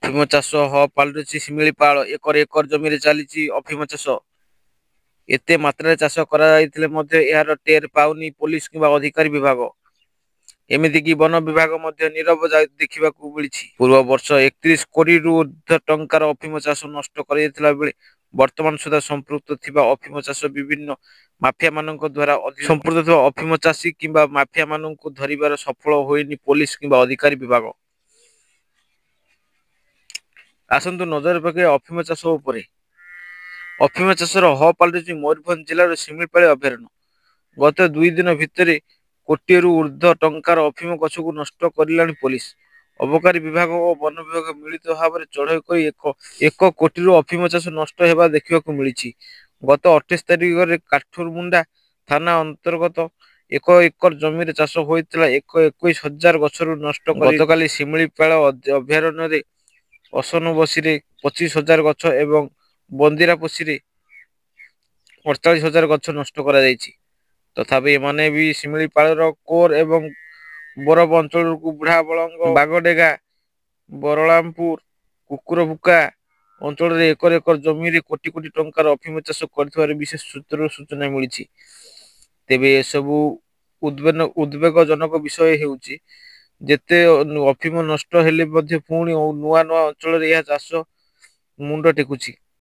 ଅଫିମ ଚାଷ ହବ୍ ପାଲଟିଛି ଶିମିଳିପାଳ। ଏକର ଏକର ଜମିରେ ଚାଲିଛି ଅଫିମ ଚାଷ। ଏତେ ମାତ୍ରାରେ ଚାଷ କରାଯାଇଥିଲେ ମଧ୍ୟ ଏହାର ଟେର ପାଉନି ପୋଲିସ କିମ୍ବା ଅଧିକାରୀ ବିଭାଗ। ଏମିତିକି ବନ ବିଭାଗ ମଧ୍ୟ ନୀରବ ଦେଖିବାକୁ ମିଳିଛି। ପୂର୍ବ ବର୍ଷ 31 କୋଟିରୁ ଉର୍ଦ୍ଧ୍ୱ ଟଙ୍କାର ଅଫିମ ଚାଷ ନଷ୍ଟ କରାଯାଇଥିଲା ବେଳେ ବର୍ତ୍ତମାନ ସୁଦ୍ଧା ସମ୍ପୃକ୍ତ ଥିବା ଅଫିମ ଚାଷ ବିଭିନ୍ନ ମାଫିଆମାନଙ୍କ ଦ୍ୱାରା ସମ୍ପୃକ୍ତ ଥିବା ଅଫିମ ଚାଷୀ କିମ୍ବା ମାଫିଆମାନଙ୍କୁ ଧରିବାରେ ସଫଳ ହୋଇନି ପୋଲିସ କିମ୍ବା ଅଧିକାରୀ ବିଭାଗ। ଆସନ୍ତୁ ନଜର ପକାଇବା ଅଫିମ ଚାଷ ଉପରେ। ଅଫିମ ଚାଷର ହବ୍ ପାଲଟିଛି ମୟୂରଭଞ୍ଜ ଜିଲ୍ଲାର ଶିମିଳିପାଳ ଅଭୟାରଣ୍ୟ। ଗତ 2 ଦିନ ଭିତରେ କୋଟିଏରୁ ଉର୍ଦ୍ଧ୍ୱ ଟଙ୍କାର ଅଫିମ ଗଛକୁ ନଷ୍ଟ କରିଲାଣି ପୋଲିସ। ଅବକାରୀ ବିଭାଗ ଓ ବନ ବିଭାଗ ମିଳିତ ଭାବରେ ଚଢ଼ାଉ କରି 1 କୋଟିରୁ ଅଫିମ ଚାଷ ନଷ୍ଟ ହେବା ଦେଖିବାକୁ ମିଳିଛି। ଗତ 28 ତାରିଖରେ କାଠୁରିମୁଣ୍ଡା ଥାନା ଅନ୍ତର୍ଗତ 1 ଏକର ଜମିରେ ଚାଷ ହୋଇଥିଲା 21 ହଜାର ଗଛରୁ ନଷ୍ଟ। ଗତକାଲି ଶିମିଳିପାଳ ଅଭୟାରଣ୍ୟରେ ଅସନବସିରେ 25 ହଜାର ଗଛ ଏବଂ ବନ୍ଦିରାପୋଷିରେ 48 ହଜାର ଗଛ ନଷ୍ଟ କରାଯାଇଛି। ତଥାପି ଏମାନେ ବି ଶିମିଳିପାଳର କୋର ଏବଂ ବରବ ଅଞ୍ଚଳକୁ ବୁଢ଼ାବଳଙ୍ଗ, ବାଗଡେଗା, ବରଳାମପୁର, କୁକୁରବୁକା ଅଞ୍ଚଳରେ ଏକର ଏକର ଜମିରେ କୋଟି କୋଟି ଟଙ୍କାର ଅଫିମ ଚାଷ କରିଥିବାର ବିଶେଷ ସୂତ୍ରରୁ ସୂଚନା ମିଳିଛି। ତେବେ ଏସବୁ ଉଦ୍ବେଗଜନକ ବିଷୟ ହେଉଛି, ଯେତେ ଅଫିମ ନଷ୍ଟ ହେଲେ ମଧ୍ୟ ପୁଣି ନୂଆ ନୂଆ ଅଞ୍ଚଳରେ ଏହା ଚାଷ ମୁଣ୍ଡ ଟେକୁଛି।